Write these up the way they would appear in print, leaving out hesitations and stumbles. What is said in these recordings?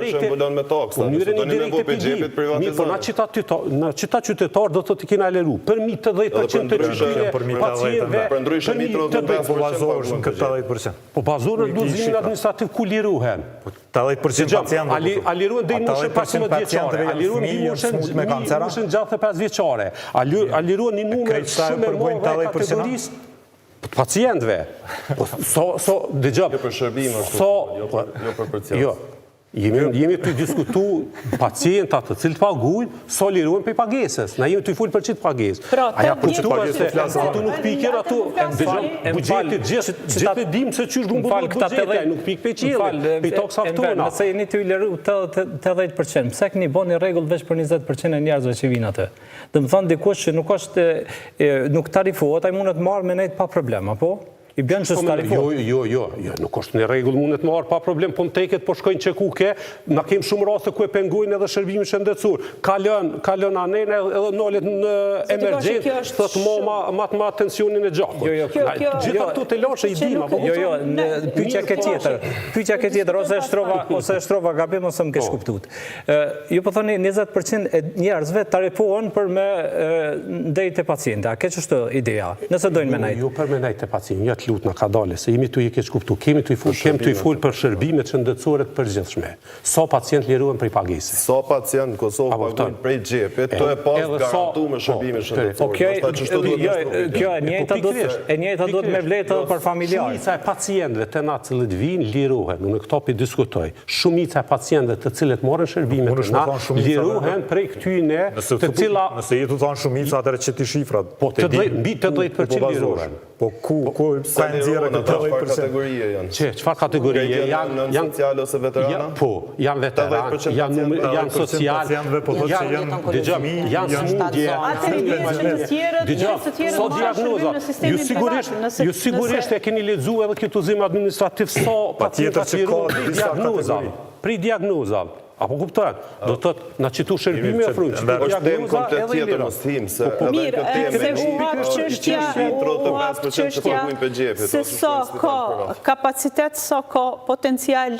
Është mbulon me taksa, nëse doni me bo prej xhepit privatizoni. Mirë, po na qita na qita qytetarë do të thotë i kena liru përmi 80% të qytyre pacientëve, përndryshe përmi 80% Po bazohesh në këtë 80%. Po bazohen në udhëzimin administrativ ku lirohen. Po 80% pacientëve. A lirohen deri në moshën 15 vjeçare, a lirohen mbi moshën mbi moshën 65 vjeçare, a lirohen një numër shumë e madh e kategorisë Po të pacientëve. Po so so dëgjo. Jo për shërbim është. So, jo për jo për përcjellës. Jo. Jemi jemi tu diskutu pacientat të cilët paguajnë, sa lirohen prej pagesës. Na jemi tu fol për qitë pagesë. Pra, A ja kuptuar se ato nuk piken ato, dëgjo, buxheti gjithë gjithë e dim se qysh grumbullohet buxheti, ai nuk pik prej qiellit, prej taksave tona. Nëse jeni tu i liru 80%, pse keni bo një rregull veç për 20% e njerëzve që vinë aty? Domethënë dikush që nuk është nuk tarifohet, ai mundet marrë me nejt pa problem, apo? I bjen që s'tarifohet. Jo, jo, jo, jo, nuk është në rregull mundet marrë pa problem, po në teket po shkojnë që ku ke, na kem shumë raste ku e pengojnë edhe shërbimin shëndetësor. Kalon, kalon anen edhe nalet në emergjencë, thotë ma ma ma të ma tensionin e gjakut. Jo, jo, kjo, kjo, gjitha këto telashe i dim, apo Jo, jo, pyetja ke tjetër. Pyetja ke tjetër ose e shtrova ose e shtrova gabim ose më keqkuptuat. Ju po thoni 20% e njerëzve tarifohen për me ndejt te pacienti. A ke qështu ideja? Nëse dojnë me nejt. Jo për me nejt te pacienti, jo të lutna kadale, se jemi tu i keqkuptu. Kemi tu i fol, kemi tu i fol për shërbimet shëndetësore të përgjithshme. Sa pacient lirohen prej pagesës? Sa pacient në Kosovë paguajnë prej xhepit, tu e pas garantu me po, shërbimin shëndetësor. Po kjo jo, kjo e njëjta duhet e njëjta duhet me vlejtë edhe për familjarë. Shumica e pacientëve te na të cilët vijnë lirohen, unë këto po i diskutoj. Shumica e pacientëve të cilët marrin shërbime te na lirohen prej këtyne të cila Nëse je tu thonë shumica atëherë qiti shifrat. Po mbi 80% lirohen. Po ku ku ka e nxjerrë këtë 80%? Çfarë kategorie janë? Që çfarë kategorie janë? Janë social ose veterana? Po, janë veteranë, janë janë social, po thotë që janë dëgjo, janë smundje. Atëherë i bie që të tjerët, të tjerët marrin shërbim në sistemin Ju sigurisht, ju sigurisht e keni lexuar edhe këtë udhëzim administrativ sa patjetër që ka prej diagnozave, prej diagnozave. Apo kupton? Do të thotë, na qitu shërbime ofrojmë, qitu diagnoza edhe komplet tjetër mos him se po, po. edhe këtë temë se u hap çështja, u hap çështja se sa ka kapacitet, sa ka potencial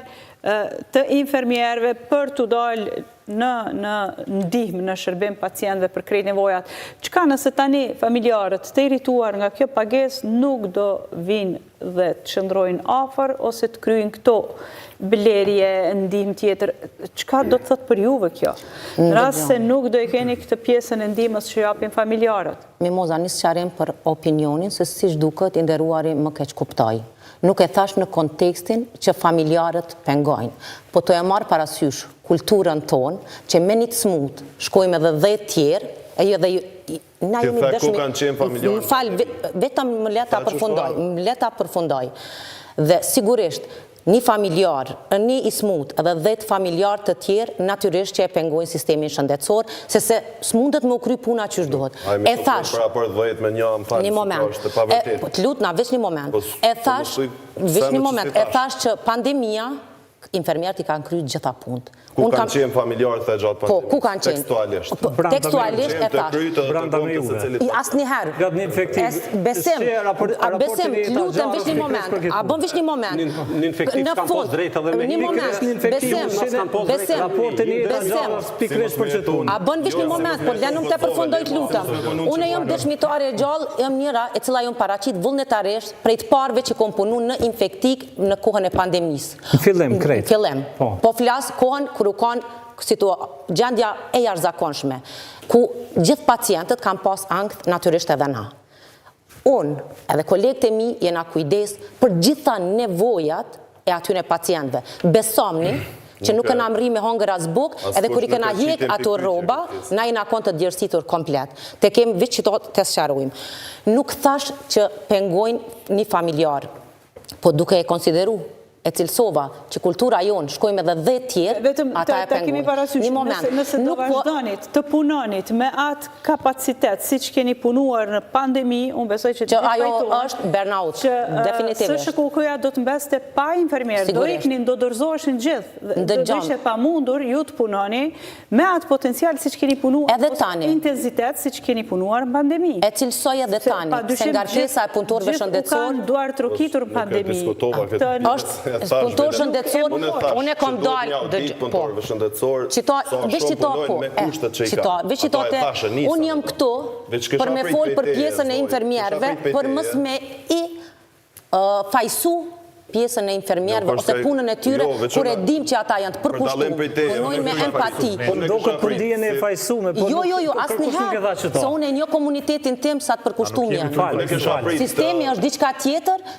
të infermierëve për t'u dalë në në ndihmë, në shërbim pacientëve për krejt nevojat. Çka nëse tani familjarët të irrituar nga kjo pagesë nuk do vijnë dhe të qëndrojnë afër ose të kryejnë këto blerje, ndihmë tjetër, çka do të thotë për juve kjo? Në rast se nuk do e keni këtë pjesën e ndihmës që japin familjarët. Mimoza, një sqarim për opinionin se siç duket i nderuari më keqkuptoi. Nuk e thashë në kontekstin që familjarët pengojnë, po tu e marrë parasysh kulturën tonë, që me një të smutë shkojmë edhe dhetë tjerë, e jo dhe na Ti jemi the ku dëshmi kanë qenë më familjarët fal, vetëm më le ta Tha qështu përfundoj, më le ta përfundoj. Dhe sigurisht, një familjar, një i smutë edhe dhetë familjarë të tjerë, natyrisht që e pengojnë sistemin shëndetësor, se se s'mundet me u kry puna qysh duhet. Ai me E të thash, për raport 10 me një, më fal, një se moment. kjo është e E, pavërtetë. po, të lutna, veç një moment. Po, E po thash, mos thuj veç sene një që moment, si e thash. thash që pandemia, infermierët i kanë kry gjitha punët. Ku Unë kanë kam qenë familjarët the gjatë Po, pandemisë? ku kanë qenë? Tekstualisht. Po, tekstualisht e thash. Brenda me juve. Asnjëherë. Gjatë një infektiv. Es, besim, a besim, të lutem, veç një moment. A bën veç një moment. Në infektiv s'kan pas drejt edhe me Një moment, besim, besim, Raportin e besim. Pikërisht për qëtu. A bën veç një moment, po lenum të përfundoj të lutem. Unë jam dëshmitare e gjallë, jam njëra e cila jam paraqit vullnetarisht prej të parëve që kom punu në infektik në kohën e pandemisë. Në fillim, krejt. Në fillim. Po. Po flas kohën kur u kanë situ gjendja e jashtëzakonshme, ku gjithë pacientët kanë pas ankth natyrisht edhe na. Unë edhe kolegët e mi jena kujdes për gjitha nevojat e atyne pacientëve. Besomni që nuk kena mrri me hongër as bukë, edhe kur i kena hjek ato rroba, na jena kon të djersitur komplet. Te kem veç qito të sqarojmë. Nuk thash që pengojnë një familjar, po duke e konsideru e cilësova që kultura jonë shkojmë edhe dhetë tjerë, Vetëm ata e ta kemi pengojnë. parasysh, Një moment, nëse, nëse do nuk po vazhdonit të punonit me atë kapacitet siç keni punuar në pandemi, unë besoj që Që të gjithë ajo pajtohen është burnout, që, definitivisht. SHKUK-ja do të mbeste pa infermier, do Sigurisht. iknin, do dorëzoheshin gjithë, do të Ndëgjon. ishte pamundur ju të punoni me atë potencial siç keni punuar, Edhe ose tani. intensitet siç keni punuar në pandemi. E cilësoj edhe Se, tani, pa se dyshim, ngarkesa e punëtorëve gjithë u shëndetësor kanë duar trokitur në Nuk e pandemi. diskutova këtë. Këtë Është Punëtor shëndetësor, unë e kam dalë, po. Punëtorëve shëndetësor, sa shumë punojnë me kushtet që i kanë. Veç qito te, unë jam këtu për me fol për pjesën e infermierëve, për mos me i fajsu pjesën e infermierëve ose punën e tyre, jo, kur e dim që ata janë të përkushtuar, punojnë me empati. Po do të përndjeni e fajsume, po Jo, jo, jo, asnjëherë, se unë e njoh komunitetin tim sa të përkushtuar janë. Sistemi është diçka tjetër,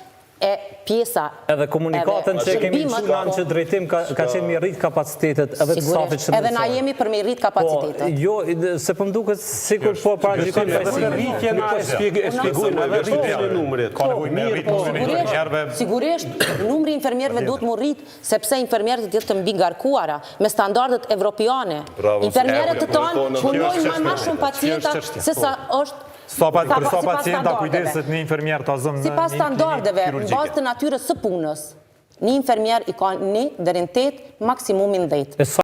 e pjesa Edhe komunikatën që kemi çu në anë që drejtim ka, ka qenë me rrit kapacitetet edhe të stafit shëndetësor. Edhe na jemi për me rrit po, kapacitetet. Jo, se po më duket sikur po paragjykon fajësimin. Rritjen na e shpjegojmë edhe rritjen e numrit. Ka nevojë me rrit numrin e infermierëve. Sigurisht, numri i infermierëve duhet mu rrit sepse infermierët janë të mbingarkuara me standardet evropiane. Infermierët tanë punojnë më më shumë pacienta se sa është Sa pa, për sa pacienta kujdeset një infermier ta zëmë në një Sipas standardeve, në bazë të natyrës së punës, një infermier i ka një deri në 8, maksimumin 10.